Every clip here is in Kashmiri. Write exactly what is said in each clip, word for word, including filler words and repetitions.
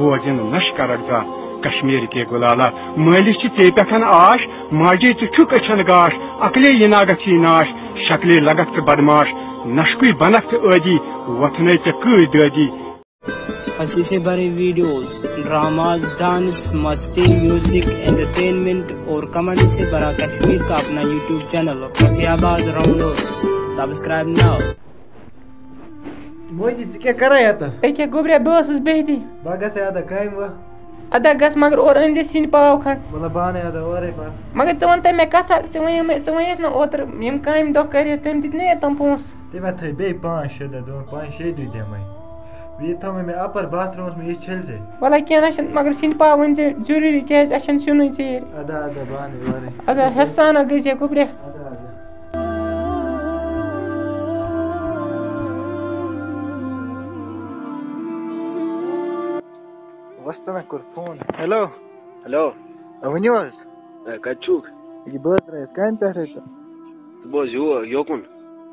بوزن نش کرک زا کشمیر کے گلالا۔ مٲلِس چھِ ژے پٮ۪ٹھ آش، ماجے ژٕ چھُکھ أچھن گاش، عقلے یہِ نا گژھی ناش، شکلے لگکھ ژٕ بدماش، نشکُے بنکھ ژٕ عٲدی، وۄتھنے ژےٚ کۭتۍ دٲدی۔ ہنسی سے بھرے ویڈیوز، ڈراماز، ڈانس، مستی، میوزک، انٹرٹینمنٹ اور کامیڈی سے بھرا کشمیر کا اپنا یوٹیوب چینل رفیع آباد راؤنڈرز۔ سبسکرائب ناؤ۔ موجی، ژٕ کیٛاہ کران ییٚتَس؟ أکیٛاہ گوٚبریا، بہٕ ٲسٕس بِہتٕے۔ بہٕ گژھٕ اَدا کامہِ وۄنۍ۔ اَدا گژھ، مگر اورٕ أنۍ زِ سِنۍ پاو کھنٛڈ۔ مطلب، بہٕ اَنَے اَدا اورَے پَتہٕ۔ مگر ژٕ وَن تہٕ مےٚ کَتھا، ژٕ وَنے مےٚ، ژٕ وَنیٚتھ نہٕ اوترٕ یِم کامہِ دۄہ کٔرِتھ، تٔمۍ دِتۍ نہٕ یوٚتام پونٛسہٕ۔ تٔمۍ ہا تھٲے بیٚیہِ پانٛژھ شےٚ دۄہ، دوٚپُن پانٛژھ شےٚ دۄہ دِمَے۔ یہِ تھٲو مےٚ اَپَر باتھ روٗمَس منٛز، یہِ چھٔلۍ زِ۔ وَلہٕ کینٛہہ نہ چھُنہٕ، مگر سِنۍ پاو أنۍ زِ ضروٗری، کیٛازِ اَسہِ چھَنہٕ سیُنٕے ژیٖرۍ۔ اَدا، اَدا، بہٕ اَنَے اورَے۔ اَدا، ہٮ۪سہٕ سان گٔے زِ گوٚبریا۔ اَدا، اَدا۔ وۄستہٕ مےٚ کوٚر فون۔ ہیلو۔ ہیلو۔ آ، ؤنِو حظ۔ اے، کَتہِ چھُکھ؟ یہِ بہٕ حظ درٛایس کامہِ پٮ۪ٹھَے تہٕ۔ ژٕ بوز یور، یوکُن۔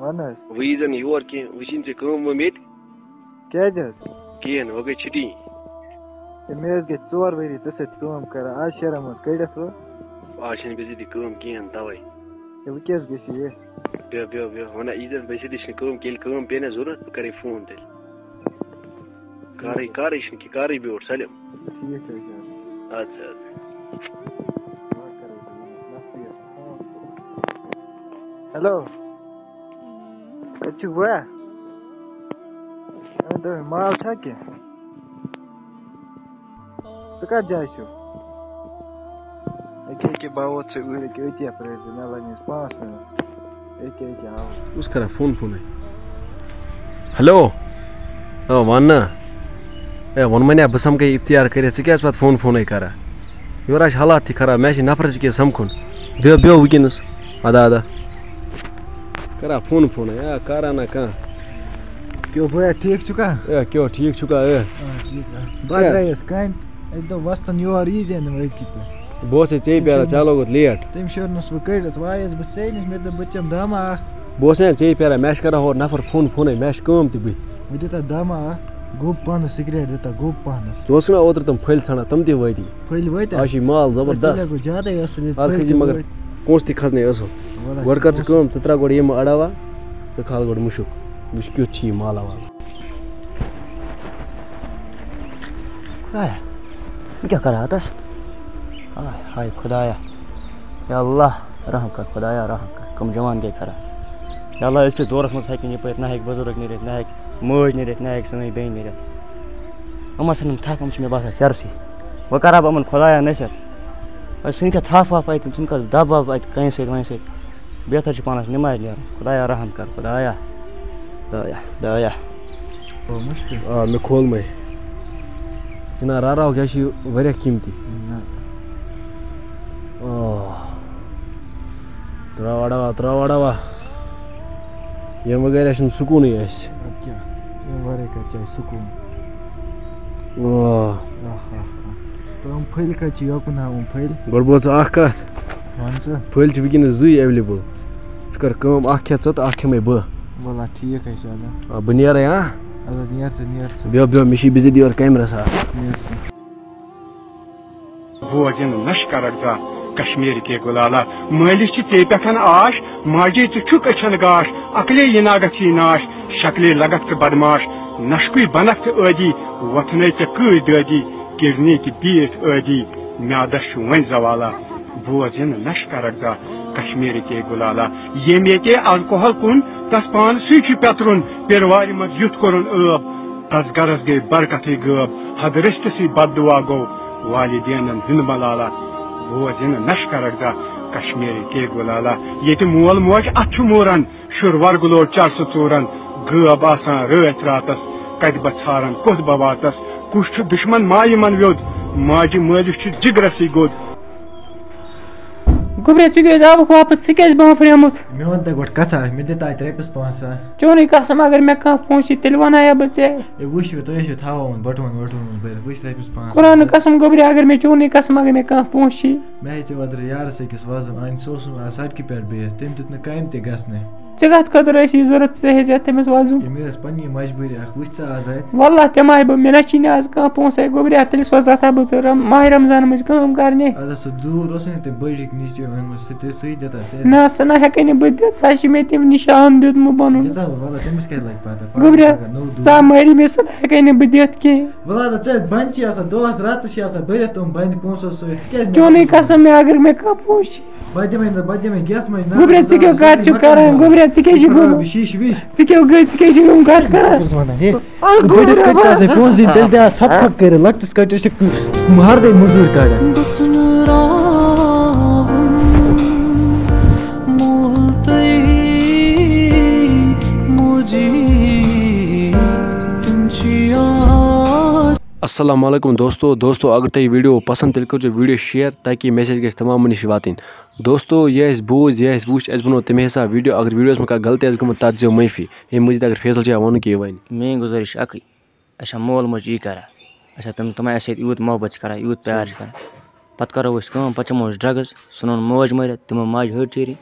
وَن حظ۔ وۄنۍ یی زَن یور کینٛہہ، وۄنۍ چھِنہٕ ژےٚ کٲم وٲم ییٚتہِ۔ کیٛازِ حظ؟ کِہیٖنۍ، وۄنۍ گٔے چھُٹی۔ ہے، مےٚ حظ گٔے ژور ؤری ژےٚ سۭتۍ کٲم کران، آز شیرن منٛز کٔڑِتھ وۄنۍ۔ آز چھَنہٕ بِزٲتی کٲم کِہیٖنۍ، تَوَے۔ ہے، وۄنۍ کیٛاہ حظ گژھِ یہِ؟ بیٚہہ، بیٚہہ، بیٚہہ، وَنہ ییٖزٮ۪ن بہٕ چھُس نہٕ کٲم، ییٚلہِ کٲم پیٚیہِ نہ ضوٚرَتھ، بہٕ کَرَے فون تیٚلہِ۔ کارٕے، کارٕے چھُنہٕ کینٛہہ، کارٕے بیوٗٹھ سٲلِم۔ ٹھیٖک حظ چھُ۔ اَدٕ سا، اَدٕ سا۔ ہیلو، کَتہِ چھُکھ بیا؟ اَمہِ دۄہ مال چھا کینٛہہ؟ ژٕ کَتھ جایہِ چھُکھ؟ أکہِ، أکہِ، بہٕ ووت ژےٚ اوٗرۍ، أکہِ، أتی پرٛٲرۍ زِ، مےٚ لَگہِ نہٕ پانٛژھ مِنَٹ۔ أکہِ، أکہِ، آوُس۔ کُس کران فون فونٕے؟ ہیلو۔ آ، وَن نہ۔ اے، ووٚنمَے نا، بہٕ سَمکھے اِفتِیار کٔرِتھ، ژٕ کیٛازِ پَتہٕ فون فونٕے کران؟ یورٕ آسہِ حالات تہِ خراب، مےٚ آسہِ نفر زٕ کیٛاہ سَمکھُن۔ بیٚہہ، بیٚہہ وٕنکیٚنَس۔ اَدا، اَدا۔ کران فون فونٕے، آ، کران نہ کانٛہہ۔ کیٛاہ بٲیا، ٹھیٖک چھُکھا؟ اے، کیٛاہ ٹھیٖک چھُکھا، اے؟ آ، ٹھیٖک، آ۔ بہٕ اے۔ درٛایس کامہِ، اَسہِ دوٚپ وۄستَن یور یی زِ نہٕ أزکہِ پٮ۪ٹھ۔ بہٕ اوسُے ژےٚ پیاران، ژےٚ لوگُتھ لیٹ۔ تٔمۍ شیرنَس بہٕ کٔڑِتھ، وۄنۍ آیَس بہٕ ژےٚ نِش، مےٚ دوٚپ بہٕ چَمہٕ دامہ اَکھ۔ بہٕ اوسُے نا ژےٚ پیاران، مےٚ چھِ کران ہورٕ نفر فون فونٕے، مےٚ چھِ کٲم تہِ بٕتھِ۔ وۄنۍ دِتہ دامہ اَکھ، گوٚب پَہنَس سِگریٹ دِتہ، گوٚب پَہنَس۔ ژٕ اوسُکھ نا اوترٕ تِم پھٔلۍ ژھانڈان، تِم تہِ وٲتی۔ پھٔلۍ وٲتۍ؟ آز چھِ یہِ مال زبردست۔ تیٚلہِ گوٚو زیادَے اَصٕل، ییٚلہِ آز پھٔلۍ کھٔتۍ تہِ یہِ مگر وٲتۍ۔ پونٛسہٕ تہِ کھژنَے اَصٕل۔ وَلہٕ گۄڈٕ کر ژٕ پونٛسہٕ۔ کٲم، ژٕ ترٛاو گۄڈٕ یِم اَڑاوا، ژٕ کھال گۄڈٕ مُشُک، وٕچھ کیُتھ چھِ یہِ مالا والا۔ خدایا، یہِ کیٛاہ کران اَتَس؟ ہاے ہاے خدایا، یا اللہ، رحم کر خدایا، رحم کر، کم جوان گٔے خراب۔ یا اللہ، أزکِس دورس منٛز ہیٚکہِ نہٕ یپٲرۍ، نہ ہیٚکہِ بُزرگ نیٖرِتھ، نہ ہیٚکہِ موج نیٖرِتھ، نہ ہیٚکہِ سٲنۍ بیٚنہِ نیٖرِتھ۔ یِم آسن یِم تھپھ، یِم چھِ مےٚ باسان چرسٕے۔ وۄنۍ کرٕ ہا بہٕ یِمن خدایا نصیحت۔ وۄنۍ ژھٕنہِ کیٛاہ تھپھ وپھ اَتہِ، ژھٕنہِ کیٛاہ دب وب اَتہِ کٲنٛسہِ سۭتۍ وٲنٛسہِ سۭتۍ۔ بہتر چھُ پانس نمازِ نیرُن۔ خدایا رحم کر، خدایا۔ دایا، دایا۔ آ، مےٚ کھول مَے۔ یہِ نا راراو کیٛاہ چھُ یہِ واریاہ قۭمتی۔ نہ۔ آ۔ ترٛاو اَڑاوا، ترٛاو اَڑاوا۔ ییٚمہِ وغٲر آسہِ نہٕ سکوٗنٕے اَسہِ۔ اَدٕ کیٛاہ؟ ییٚمہِ وَرٲے کَتہِ چھُ اَسہِ سکوٗن؟ آ۔ آہ، آہ، آہ۔ تہٕ یِم پھٔلۍ کَتہِ چھِ؟ یوکُن ہاو یِم پھٔلۍ۔ گۄڈٕ بوز ژٕ اَکھ کَتھ۔ وَن ژٕ۔ پھٔلۍ چھِ وٕنکیٚنَس زٕے available۔ ژٕ کَر کٲم، اَکھ کھےٚ ژٕ تہٕ اَکھ کھٮ۪مَے بہٕ۔ وَلہٕ ٹھیٖک حظ چھُ، اَدٕ۔ آ، بہٕ نیرَے، ہا؟ اَدٕ نیر ژٕ، نیر ژٕ۔ بیٚہہ، بیٚہہ، مےٚ چھِ بِزی یورٕ کیمرَس اَتھ۔ نیر ژٕ۔ بوزن نش کرک زا کشمیر کے گلالا۔ مٲلِس چھِ ژے پٮ۪ٹھ آش، ماجے ژٕ چھُکھ أچھن گاش، عقلے یہِ نا گژھی ناش، شکلے لگکھ ژٕ بدماش، نشکُے بنکھ ژٕ عٲدی، وۄتھنے ژےٚ کۭتۍ دٲدی، کِرنی تہِ بیٖٹھ عٲدی، میادس چھُ وۄنۍ زوالا۔ بوزن نش کرک زا کشمیر کے گلالا۔ ییٚمۍ ییٚتہِ الکوہل کُن، تس پانسٕے چھُ پیترُن، پیروارِ منٛز یُتھ کوٚرُن عٲب، تس گرس گٔے برکتٕے غٲب، حد رٔستسٕے بددعا گوٚو والدینن ہُنٛد ملالہ۔ بوز یِنہٕ نشہٕ کرکھ زا کشمیٖر کے گُلالہ۔ ییٚتہِ مول موج اتھ چھُ موٗرن، شُر ورگہٕ لوٚڑ چرسہٕ ژوٗرن، غٲب آسان رٲتۍ راتس، کتہِ بہٕ ژھارن کوٚت بہٕ واتس، کُس چھُ دُشمن ما یِمن ویوٚد، ماجہِ مٲلِس چھُ جگرسٕے گوٚد۔ گوٚبریا، ژٕ کیٛازِ آوُکھ واپس؟ ژٕ کیٛازِ بانٛفریومُت؟ مےٚ وَن تہٕ گۄڈٕ کَتھا، مےٚ دِ تہٕ اَتہِ رۄپیَس پانٛژھ ساس۔ چونُے قسم، اگر مےٚ کانٛہہ پونٛسہٕ یی، تیٚلہِ وَنہٕ ہا بہٕ ژےٚ۔ ہے، وٕچھ، تُہۍ ٲسِو تھاوان بَٹوَن وَٹوَن بٔرِتھ، وٕچھ رۄپیَس پانٛژھ ساس۔ قرآنُک قسم گوٚبریا، اگر مےٚ چونُے قسم، اگر مےٚ کانٛہہ پونٛسہٕ یی۔ مےٚ ہیٚژے اوترٕ یارَس أکِس وَزُن اَنہِ، سُہ اوس نہٕ آز سڑکہِ پٮ۪ٹھ بِہِتھ، تٔمۍ دیُت نہٕ کامہِ تہِ گژھنَے۔ ژےٚ کَتھ خٲطرٕ ٲسی ضوٚرَتھ، ژٕ ہیٚزِ اَتھ تٔمِس وَزُم؟ یہِ مےٚ ٲس پنٛنی مجبوٗری اَکھ، وٕچھ ژٕ آز اَتہِ۔ وَللہ، تَمہِ آیہِ بہٕ، مےٚ نہ چھی نہٕ آز کانٛہہ پونٛسَے، گوٚبریا، تیٚلہِ سوزٕ ہا بہٕ ژٕ رم-، ماہِ رمضان منٛز کٲم کَرنہِ۔ اَدٕ سُہ دوٗر اوسُے نہٕ تٔمۍ بٔڈِک نِش تہِ أنۍمٕژ، سُہ تہِ سُے دِتہ تیٚلہِ۔ نہ، سُہ نہ ہٮ۪کَے نہٕ بہٕ دِتھ، سُہ ہا چھُ مےٚ تٔمۍ نِشان دیُتمُت پَنُن۔ دِتہ وَللہ، تٔمِس کیٛاہ لَگہِ پَتہ، پَتہٕ گوٚبریا، چھُ لَگان نوٚو دوٗر۔ سۄ مٲری مےٚ، سُہ نہ ہٮ۪کَے نہٕ بہٕ دِتھ کینٛہہ۔ وَلہٕ ہَتہ، ژےٚ بَنٛد چھی آسان دۄہَس راتَس چھی آسان بٔرِتھ تِم بَنٛدِ پونٛسو سۭتۍ، ژٕ کیٛازِ چونٕے قسم مےٚ، اگر مےٚ کانٛہہ پونٛسہٕ چھی۔ بہٕ دِمَے نہٕ، بہٕ دِمَے گیسہٕ مٔنٛزۍ نار، گوٚبریا، ژٕ کیٛاہ کَتھ چھُکھ کَران؟ گوٚبریا، ژٕ کیٛازِ چھُکھ یِم، شیٖشہٕ ویٖشہٕ۔ ژٕ کیٛاہ گٔے، ژٕ کیٛازِ چھُکھ یِم کَتھ کَران؟ بہٕ چھُس وَنان، ہے، بٔڑِس کَتہِ چھِ آسان پونٛسہٕ دِنۍ، تیٚلہِ دِ اَتھ ژھَپہٕ ژھَپہٕ کٔرِتھ، لۄکٹِس کَتہِ چھِ ہَردَے مٔزوٗرۍ کَڑان۔ السلام علیکم دوستو۔ دوستو، اگر تۄہہِ یہِ video پسنٛد، تیٚلہِ کٔرۍزیو video share، تاکہِ یہِ message گژھِ تمامَن نِش واتٕنۍ۔ دوستو، یہِ اَسہِ بوٗز، یہِ اَسہِ وٕچھ، اَسہِ بنوو تَمہِ حساب video۔ اگر videoس منٛز کانٛہہ غلطی آسہِ گٔمٕژ، تَتھ دِیو معٲفی۔ اَمہِ مٔزیٖد اگر فیصل چھِ یا وَنُن کینٛہہ، یہِ وَنہِ۔ میٛٲنۍ گُزٲرِش چھِ اَکٕے، اَسہِ چھا مول موج یی کران؟ اَسہِ چھا تِم، تِم اَسہِ سۭتۍ یوٗت محبت چھِ کران، یوٗت پیار چھِ کران؟ پَتہٕ کَرو أسۍ کٲم، پَتہٕ چَمو أسۍ drugs، ژھٕنون موج مٲرِتھ، دِمو ماجہِ ہٲٹۍ چیٖرِنۍ۔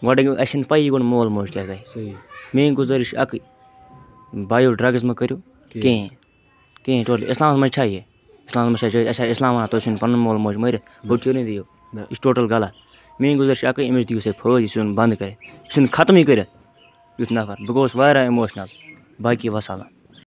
گۄڈٕ اَسہِ چھَنہٕ پَیی گۄڈٕ مول موج کیٛاہ گژھِ۔ صحیح۔ میٛٲنۍ گُزٲرِش چھِ اَکٕے، بایو drugs مہ کٔرِو کِہیٖنۍ۔ کِہیٖنۍ۔ کِہیٖنۍ، totally۔ اِسلامَس منٛز چھا یہِ؟ اِسلامَس منٛز چھا جٲیِز؟ اَسہِ چھا اِسلام وَنان تُہۍ ژھٕنِو پَنُن مول موج مٲرِتھ، نہ۔ ہُتہِ چھُو نہٕ دِیِو۔ نہ۔ یہِ چھُ total غلط۔ میٛٲنۍ گُزٲرِش چھِ اَکٕے، أمِس دِیِو سا فٲض، یہِ ژھٕنُن بنٛد کٔرِتھ، یہِ ژھٕنُن ختمٕے کٔرِتھ۔ یُتھ نفر، بہٕ گوٚوُس واریاہ emotional۔ باقی وَسَلام۔